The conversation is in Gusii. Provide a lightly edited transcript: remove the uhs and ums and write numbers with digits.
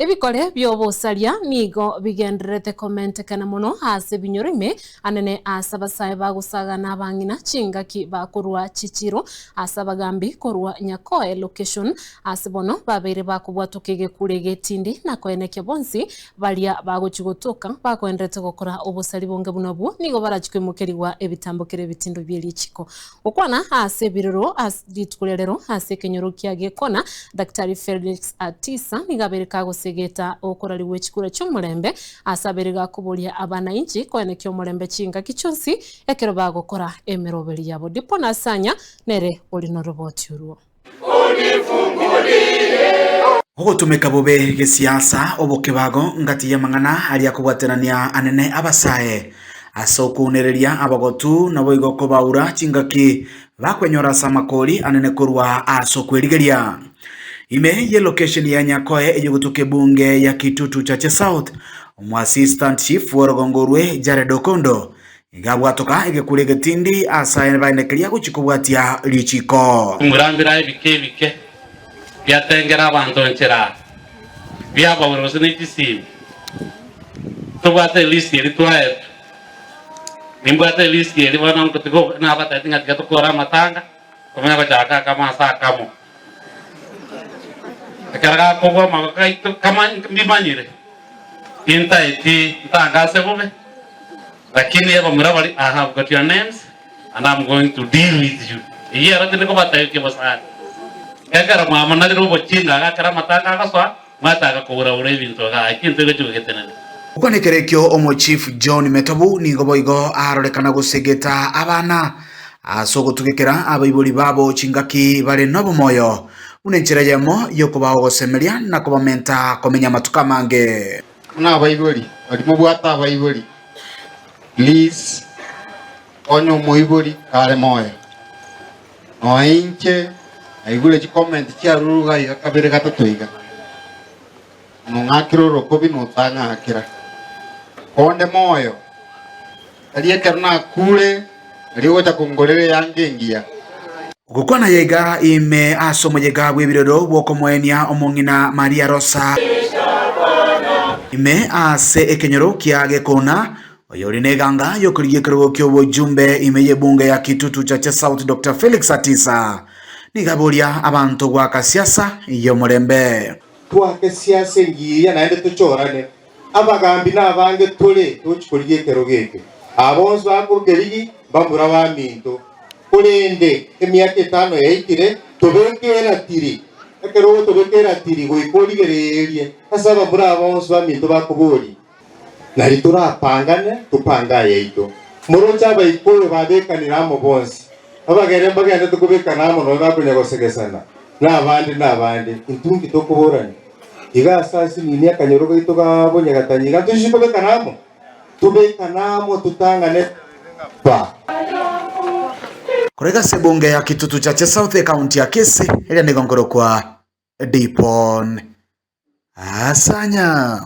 Ebikore bi'obosaria nigo bigendererete komentekana mono ase ebinyoro ime, anene ase abasae bagosagana abang'ina chingaki bakorua chichiro ase abagambi korua Nyakoe location ase bono babeire bakobwatoka egekure getindi na koenekia bonsi baria bagochia gotoka bakoenderete gokora obosari bonge buna obwo nigo barachie koimokerigwa ebitambokero ebitindo bie richiko. Gokwana ase ebirero ase rituko ria rero ase ekenyoro kia Gekona, Daktari Felix Atisa nigo abeire kagosegeta okorarigwa echikura chi'omorembe ase abeire gakoboria abanainchi koenekia omorembe chingaki chionsi ekero bagokora emeroberi yabo. Dipo Nasanya nere ore noroboti orwo. Ogotumeka bobe gesiasa obokebago ngati y'amang'ana aria akobwaterania anene abasae ase okounereria abagotu naboigo kobaura chingaki bakwenyora ase amakori anene korwa ase okwerigeria. Ime ye location ya Nyakoe eyogotoka ebunge ya Kitutu Chache South, omoassistant chief bw'orogongo orwe Jared Okondo Nigo abwatoka egekuro egetindi ase aye keria gochia kobwatia richiiko. Omorambera ebike ebike biatengera abanto nchera biabaura gose ne chisimi. Tobwate elist eria twaetwe. Nimbwate elist eria bono ngotiga nabatebi ng'a tiga tokore amatanga tomanye gochaka akamo ase akamo. Ekero gakogwa amaboko aito kama mbimanyire, tintaeti ntangase bobe, lakini abamura baria I have got your names and I'm going to deal with you. Eyio ero tindi kobateebia bosa. Ekero mwamonarire obochinga iga ekero amatanga agosoa, mwachaka koura-ura ebinto igaa, ekio intwe gochia gogetenena. Gokwana ekero ekio omochief John Metobu nigo boigo arorekana gosegeta abana ase ogotugekera abaibori babo chingaki bare nobomoyo, buna enchera eyemo y'okobaa ogosemeria na kobamenta komenya amatuko amange. Buna abaibori, baria mobwate abaibori, please konya omoibori kare moyo. Nonya inche naigure chicomment chiarure iga iga kabere gatato iga. Nong'akera orokobi na otang'akera. Konde moyo, tari ekero nakure nario ogocha kongorera eyanga engiya. Gokwana aya iga ime ase omoyega bw'ebirero bw'okomoenia omong'ina Maria Rosa ime ase ekenyoro kia Gekona, oyore neganga y'okorigia ekerogo ki'obochumbe ime y'ebunge ya Kitutu Chache South Doctor Felix Atisa, nigo aboria abanto goaka siasa y'omorembe. Twake siasa engiya naende tochorane. Abagambi nabange tore tochi korigia ekerogo eke. Aba bonsi bakokerigi mbamura baminto. Korende emiaka etano yaikire, tobeke eratiri. Ekero ogotobeka eratiri goika origererie ase abamura aba bonsi baminto bakoboria. Nari torapangane, topange ayaito. Moroche Abaikuyu babekanire amo bonsi, abagere mbagenderete kobekana amo nonya bakonya gosegesana, na abande na abande. Intwe inki tokoborania? Iga ase asinini akanyoro gaito ga bonyagatani iga ntochiche kobekana amo? Tobekane amo totang'ane pa. Korega ase ebunge ya Kitutu Chache South ekaunti ya Kisii eria nigo nkorokwa Dipon Asanya.